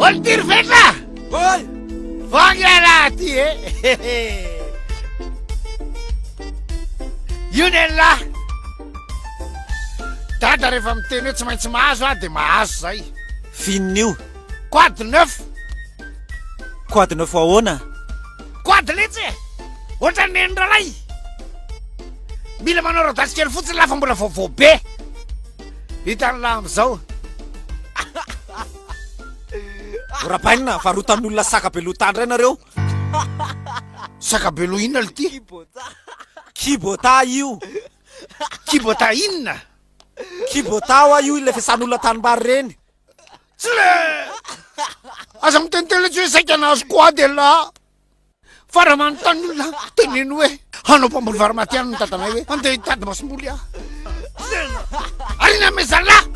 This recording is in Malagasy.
Olo-tiry fetra! Oi! Voangy ialahy ty e! Io ny an'lah! Dada rehefa miteny hoe tsy maintsy mahazo aho dia mahazo zay. F'inona io? Quoi de neuf? Quoi de neuf ahoana? Quoi de letsy e! Ohatran'ny neny Ralay! Mila manao rodasy kely fotsiny lah fa mbola vaovao be! Hitan'lah amin'izao. O Rabainina, varotan'ny olona saka be loha tany indray nareo. Saka be loha inona lty? Kibota io. Kibota inona? Kibota hoa io ilay fiasan'olona tanimbary ireny. Tsy le! Aza miteniteny letsy hoe saika nahazo quad elah. Fa raha manontany olona teneno hoe hanao mpamboly vary matihanina ny dadanay hoe andeha hitady masomboly aho. Tena! Ary ny amezalahy!